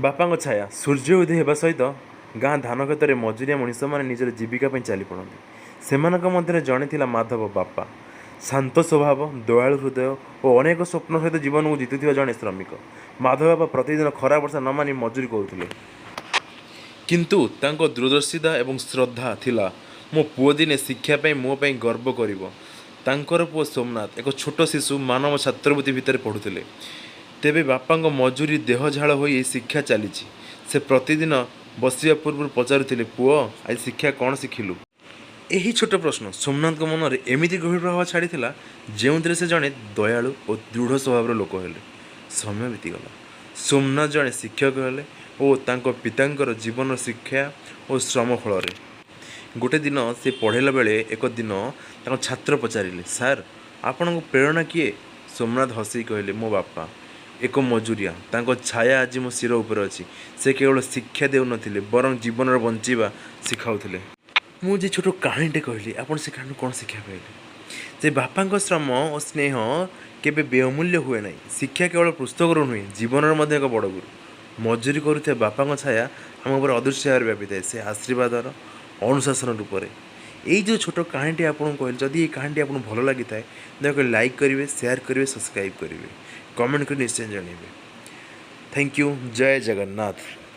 ବାପାଙ୍କ ଛାୟା। ସୂର୍ଯ୍ୟ ଉଦୟ ହେବା ସହିତ ଗାଁ ଧାନ କ୍ଷେତରେ ମଜୁରିଆ ମଣିଷମାନେ ନିଜର ଜୀବିକା ପାଇଁ ଚାଲିପଡ଼ନ୍ତି। ସେମାନଙ୍କ ମଧ୍ୟରେ ଜଣେ ଥିଲା ମାଧବ ବାପା। ଶାନ୍ତ ସ୍ୱଭାବ, ଦୟାଳୁ ହୃଦୟ ଓ ଅନେକ ସ୍ୱପ୍ନ ସହିତ ଜୀବନକୁ ଜିତୁଥିବା ଜଣେ ଶ୍ରମିକ। ମାଧବ ବାପା ପ୍ରତିଦିନ ଖରା ବର୍ଷା ନ ମାନି ମଜୁରୀ କରୁଥିଲେ। କିନ୍ତୁ ତାଙ୍କ ଦୂରଦର୍ଶିତା ଏବଂ ଶ୍ରଦ୍ଧା ଥିଲା, ମୋ ପୁଅ ଦିନେ ଶିକ୍ଷା ପାଇଁ ମୋ ପାଇଁ ଗର୍ବ କରିବ। ତାଙ୍କର ପୁଅ ସୋମନାଥ ଏକ ଛୋଟ ଶିଶୁ ମାନବ ଛାତ୍ରବୃତ୍ତି ଭିତରେ ପଢ଼ୁଥିଲେ। ତେବେ ବାପାଙ୍କ ମଜୁରୀ ଦେହ ଝାଳ ହୋଇ ଏହି ଶିକ୍ଷା ଚାଲିଛି। ସେ ପ୍ରତିଦିନ ବସିବା ପୂର୍ବରୁ ପଚାରୁଥିଲେ, "ପୁଅ, ଆଜି ଶିକ୍ଷା କ'ଣ ଶିଖିଲୁ?" ଏହି ଛୋଟ ପ୍ରଶ୍ନ ସୋମନାଥଙ୍କ ମନରେ ଏମିତି ଗଭୀର ପ୍ରଭାବ ଛାଡ଼ିଥିଲା, ଯେଉଁଥିରେ ସେ ଜଣେ ଦୟାଳୁ ଓ ଦୃଢ଼ ସ୍ୱଭାବର ଲୋକ ହେଲେ। ସମୟ ବିତିଗଲା। ସୋମନାଥ ଜଣେ ଶିକ୍ଷକ ହେଲେ ଓ ତାଙ୍କ ପିତାଙ୍କର ଜୀବନର ଶିକ୍ଷା ଓ ଶ୍ରମ ଫଳରେ। ଗୋଟେ ଦିନ ସେ ପଢ଼େଇଲା ବେଳେ ଏକ ଦିନ ତାଙ୍କ ଛାତ୍ର ପଚାରିଲେ, "ସାର୍, ଆପଣଙ୍କ ପ୍ରେରଣା କିଏ?" ସୋମନାଥ ହସି କହିଲେ, "ମୋ ବାପା ଏକ ମଜୁରିଆ। ତାଙ୍କ ଛାୟା ଆଜି ମୋ ଶିର ଉପରେ ଅଛି। ସେ କେବଳ ଶିକ୍ଷା ଦେଉନଥିଲେ, ବରଂ ଜୀବନର ବଞ୍ଚିବା ଶିଖାଉଥିଲେ।" ମୁଁ ଯେ ଛୋଟ କାହାଣୀଟେ କହିଲି, ଆପଣ ସେ କାହାଣୀରୁ କ'ଣ ଶିକ୍ଷା ପାଇଲେ? ଯେ ବାପାଙ୍କ ଶ୍ରମ ଓ ସ୍ନେହ କେବେ ବହୁମୂଲ୍ୟ ହୁଏ ନାହିଁ। ଶିକ୍ଷା କେବଳ ପୁସ୍ତକରୁ ନୁହେଁ, ଜୀବନର ମଧ୍ୟ ଏକ ବଡ଼ ଗୁରୁ। ମଜୁରୀ କରୁଥିବା ବାପାଙ୍କ ଛାୟା ଆମ ଉପରେ ଅଦୃଶ୍ୟ ଭାବରେ ବ୍ୟାପିଥାଏ, ସେ ଆଶୀର୍ବାଦର ଅନୁଶାସନ ରୂପରେ। ଏଇ ଯେଉଁ ଛୋଟ କାହାଣୀଟି ଆପଣଙ୍କୁ କହିଲି, ଯଦି ଏଇ କାହାଣୀଟି ଆପଣଙ୍କୁ ଭଲ ଲାଗିଥାଏ, ଦୟାକରି ଲାଇକ୍ କରିବେ, ସେୟାର କରିବେ, ସବସ୍କ୍ରାଇବ୍ କରିବେ, କମେଣ୍ଟ କରି ନିଶ୍ଚୟ ଜଣାଇବେ। Thank you. Jay Jagannath.